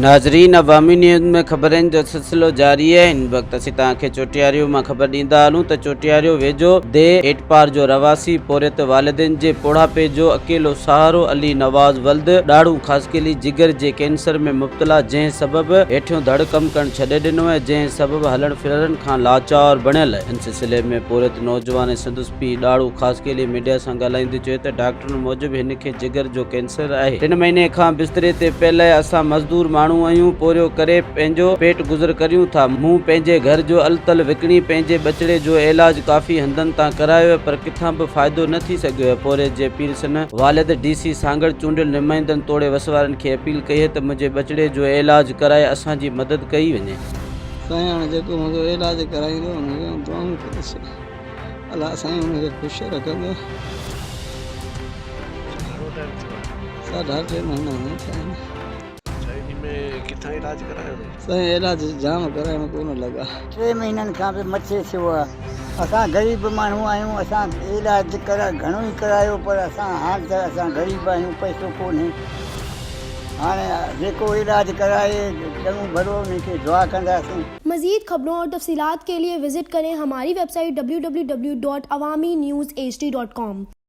ناظرين عوامي نيوز ۾ خبرن جو سلسلو جاري آهي هن وقت اسين توهان کي چوٽياريو مان خبر ڏيندا هلون ته چوٽياريو ويجهو ديهه ايٽپار جو رهواسي پورهيت والدين جي پوڙهاپي جو اڪيلو سهارو علي نواز ولد ڏاڙهون خاصخيلي جگر جي ڪينسر ۾ مبتلا جنهن سبب هيٺيون ڌڙ ڪم ڪرڻ ڇڏي ڏنو ۽ جنهن سبب هلڻ ڦرڻ کان لاچار بڻيل ان سلسلي ۾ پورهيت نوجوان ۽ سندس پيء ڏاڙهون خاصخيلي ميڊيا سان ڳالهائيندي چيو ته ڊاڪٽرن موجب هن کي جگر جو ڪينسر آهي. ٽن مهيني کان بستري تي پيل آهي. اسان مزدور ماڻهو آهيون، پورهيو ڪري پنهنجو پيٽ گذر ڪريون ٿا. مون پنهنجي گهر جو التل وڪڻي پنهنجي ٻچڙي جو علاج ڪافي هنڌن تان ڪرايو آهي پر ڪٿان به فائدو نه ٿي سگهيو آهي. پورهيت جي پيرسن والد ڊي سي سانگهڙ چونڊيل نمائندن توڙي وس وارن کي اپيل ڪئي آهي ته منهنجي ٻچڙي جو علاج ڪرائي اسان جي مدد ڪئي وڃي. سائين هاڻي جيڪو منهنجو علاج ڪرائيندو ان کي آئون دعائون ڪندس. الله سائين ان کي خوش رکندو. گهڻو ٽائيم ٿيو آهي؟ ساڍا ٽي مهينا ٿيا آهن. اڇا انهي ۾ ڪٿان علاج ڪرايو اٿئي؟ سائين علاج جام ڪرايم ڪونه لڳا. ٽي مهينن کان به مٿي ٿيو آهي. اسان غريب ماڻهو آهيون اسان علاج گهڻو ئي ڪرايو پر اسان هاڻ ته اسان غريب آهيون پئسو ڪونهي. هاڻي جيڪو علاج ڪرائي چڱو ڀلو انهي کي دعا ڪنداسين. مزيد خبرون اور تفصيلات کے لئے وزٽ ڪرين ھماري ويب سائيٽ www.awamiNewsHD.com.